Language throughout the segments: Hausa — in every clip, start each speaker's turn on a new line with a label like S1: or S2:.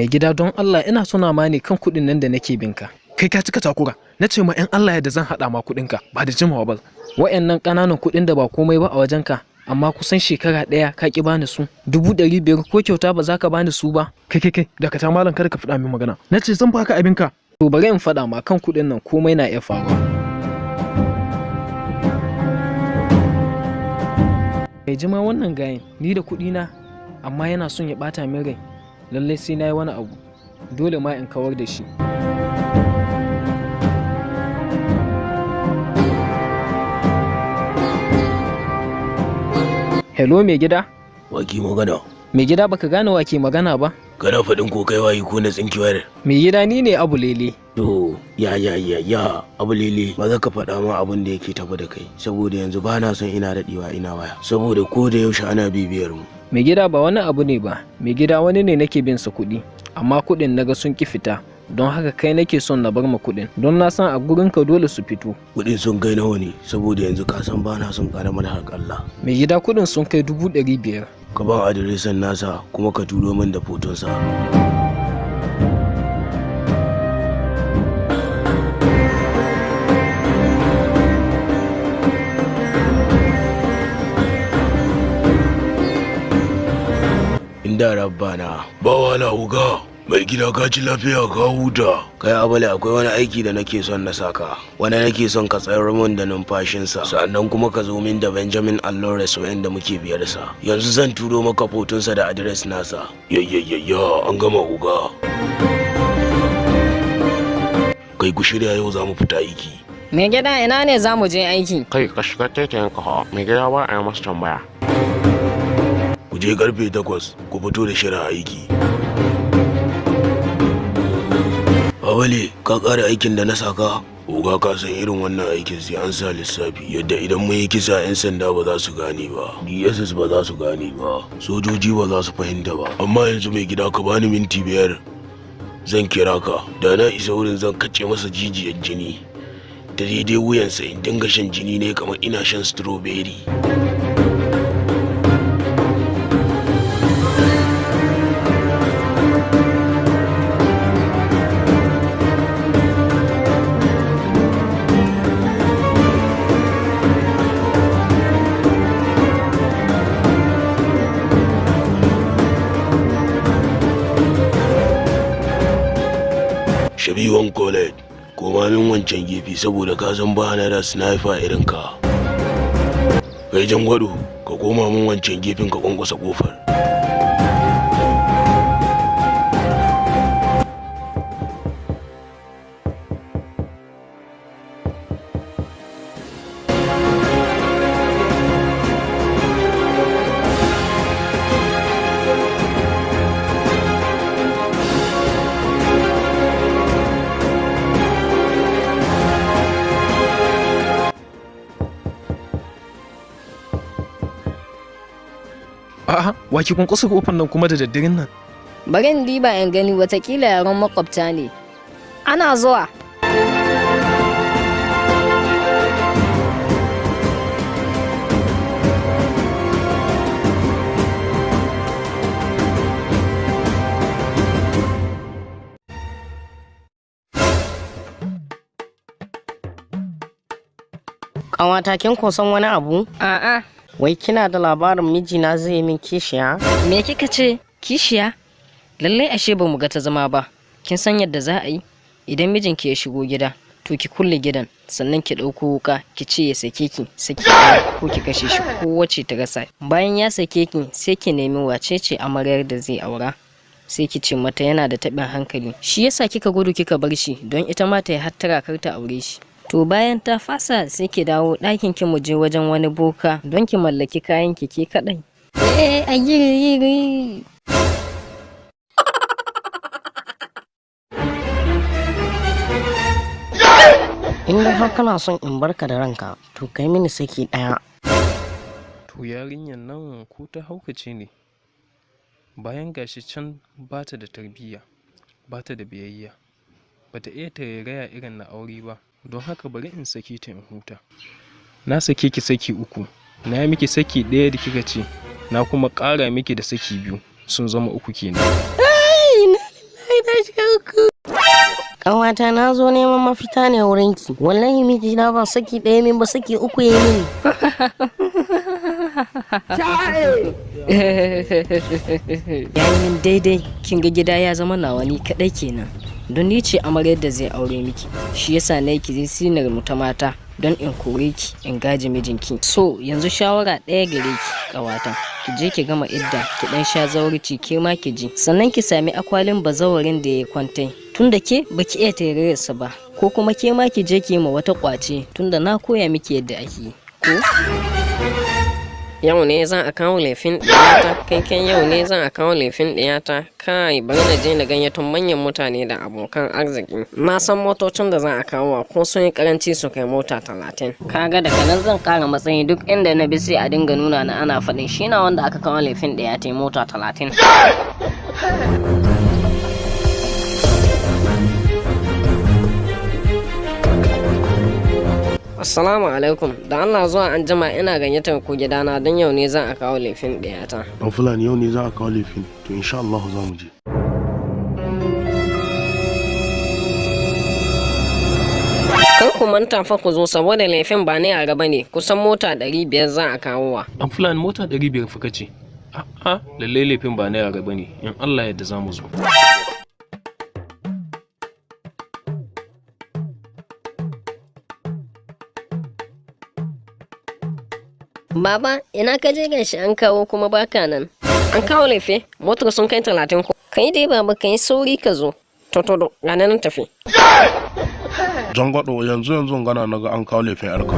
S1: Mai gida, don Allah ina suna ma ne kan kuɗin nan da nake binka.
S2: Kai ka cika takura. Na ce ma 'yan Allah yadda zan haɗa ma kuɗinka ba da jimawa ba.
S1: Wa'annan ƙananan kuɗin da ba komai ba a wajenka, amma kusan shekara ɗaya ka ƙi bani su. 500,000 ko kyauta ba za ka bani su ba.
S2: Kai kai kai, dakata malam, kada ka faɗa min magana. Na ce zan baka abinka.
S1: To bari in faɗa ma, kan kuɗin nan komai na iya faruwa. Kai jima wannan gayen, ni da kuɗi na, amma yana son ya ɓata min rai. Lallai sai na yi wani abu. Dole ma in kawar da shi. Hello, mai gida?
S3: Waki magana.
S1: Mai gida, baka gane wa ke magana ba?
S3: Kana faɗin ko kai waye ko na tsinki wayar?
S1: Mai gida, ni ne Abu Lele.
S3: To ya ya ya ya, Abu Lele, ba za ka faɗa ma abin da yake tafi da kai, saboda yanzu ba na son ina daɗewa ina waya, saboda ko da yaushe ana bibiyar mu.
S1: Mai gida, ba wani abu ne ba. Mai gida, wani ne nake bin sa kuɗi, amma kuɗin naga sun ki fita. Don haka kai nake son na bar ma kuɗin, don na san a gurinka dole su fito.
S3: Kuɗin sun kai nawa ne? Saboda yanzu ka san ba na son ƙaramar harƙalla.
S1: Mai gida, kuɗin sun kai 500,000.
S3: Ka ban adireshin nasa kuma ka turo min da fotonsa. Inda rabbana ba wala uga mai gida, ka ci lafiya ka huta. Kai Abale, akwai wani aiki da nake son na saka, wani nake son ka tsayar min da numfashinsa, sannan kuma ka zo min da Benjamin Allores wa'anda muke biyar sa. Yanzu zan turo maka fotonsa da adres nasa. Yayyayya, an gama uga. Kai, ku shirya, yau za mu fita aiki.
S4: Mai gida, ina ne za mu je aiki?
S5: Kai, ka shiga taitayin ka fa, mai gida ba a yi masa tambaya.
S3: Ku je karfe 8, ku fito da shirin aiki. Babale, ka ƙara aikin da na saka? Oga, ka san irin wannan aikin sai an sa lissafi, yadda idan mun yi kisa 'yan sanda ba za su gane ba, DSS ba za su gane ba, sojoji ba za su fahimta ba. Amma yanzu mai gida, ka bani minti 5 zan kira ka. Da na isa wurin zan kace masa jijiyar jini da daidai wuyansa, in dinga shan jini ne kamar ina shan strawberry. Shabiwan College, koma min wancan gefe, saboda ka san ba na da sniper irin ka. Kai Jangwado, ka koma min wancan gefen ka kwankwasa kofar.
S2: A'a, waki kwankwasa kofar nan kuma da daddaren nan?
S4: Bari in diba in gani, watakila yaran makwabta ne. Ana zuwa.
S6: Ƙawata, kin ko san wani abu?
S4: A'a.
S6: Wai kina da labarin mijina zai yi min kishiya?
S4: Me kika ce? Kishiya? Lallai ashe ba mu ga ta zama ba. Kin san yadda za a yi? Idan mijinki ya shigo gida, to ki kulle gidan, sannan ki ɗauko wuka, ki ce ya sake ki, saki ɗaya ko ki kashe shi, ko wacce ta rasa. Bayan ya sake ki, sai ki nemi wace ce amaryar da zai aura. Sai ki ce mata yana da taɓin hankali. Shi yasa kika gudu kika bar shi, don ita ma ta yi hattara kar ta aure shi. To bayan ta fasa, sai ki dawo ɗakin ki, mu je wajen wani boka don ki mallaki kayan ki ke kaɗai. Eh, a yiri.
S6: In dai har kana son in barka da ranka, to kai mini saki ɗaya.
S2: To yarinyar nan ko ta haukace ne? Bayan gashi can ba ta da tarbiyya, ba ta da biyayya, ba ta iya tarairaya irin na aure ba, don haka bari in sake ta in huta. Na sake ki saki uku, na yi miki saki ɗaya da kika ce, na kuma ƙara miki da saki biyu, sun zama uku kenan.
S6: Ai, na kashe uku. Ƙawata, na zo neman mafita ne wurinki. Wallahi mijina ba saki ɗaya min ba, saki uku ya mini.
S4: Ya yi min daidai. Kin ga gida ya zama nawa ni kaɗai kenan, don ni ce amaryar da zai aure miki. Shi yasa na yi ki sinar mu ta mata don in kore ki in gaji mijinki. So yanzu shawara ɗaya gare ki, ƙawata: ki je ki gama idda, ki dan sha zawarci ke ma ki ji, sannan ki sami akwalin bazawarin da ya kwantai, tunda ke baki iya tarayyarsa ba, ko kuma ke ma ki je ki yi ma wata kwace, tunda na koya miki yadda ake yi ko. Yau ne za a kawo laifin ɗiyata. Kai kai, yau ne za a kawo laifin ɗiyata. Kai, bari na je na gayyato manyan mutane da abokan arziki. Na san motocin da za a kawo, ko sun yi karanci su kai mota 30. Kaga daga nan zan kara matsayi. Duk inda na bi sai a dinga nuna na, ana faɗin shi na wanda aka kawo laifin ɗiyata mota 30. Assalamu alaikum. Da Allah zuwa an jima ina gayyatar ku gidana, don yau ne za a kawo laifin ɗiyata.
S3: Dan Fulani, yau ne za a kawo laifin? To insha Allah za mu je.
S4: Kar ku manta fa ku zo, saboda laifin ba na yara bane, kusan mota 500 za a kawo wa.
S2: Dan Fulani, mota 500 fa kace? A'a, lallai laifin ba na yara bane. In Allah yadda za mu zo.
S4: Baba, ina ka je? Gashi an kawo kuma baka nan. An kawo laifi, motar sun kai 30 ko. Kai dai baba, kai sauri ka zo. To to to, ga nan tafi.
S3: Jangwado, yanzu yanzu gana naga an kawo laifin yarka.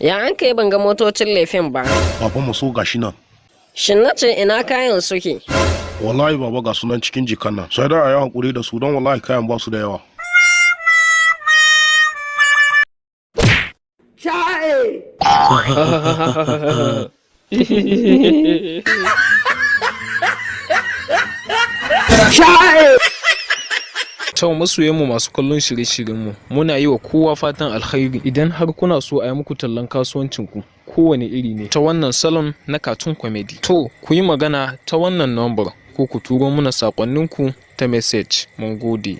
S4: Ya an kai ban ga motocin laifin ba?
S3: Baba, mu so gashi nan.
S4: Shin na ce ina kayan suke?
S3: Wallahi baba, ga sunan cikin jikan nan. Sai dai a yi hakuri da su, don wallahi kayan ba su da yawa.
S2: To masoyanmu masu kallon shirye-shiryenmu, muna yi wa kowa fatan alkhairi. Idan har kuna so a yi muku tallan kasuwancinku kowane iri ne ta wannan salon na cartoon comedy, to ku yi magana ta wannan number ko ku turo muna saƙonninku ta message. Mun gode.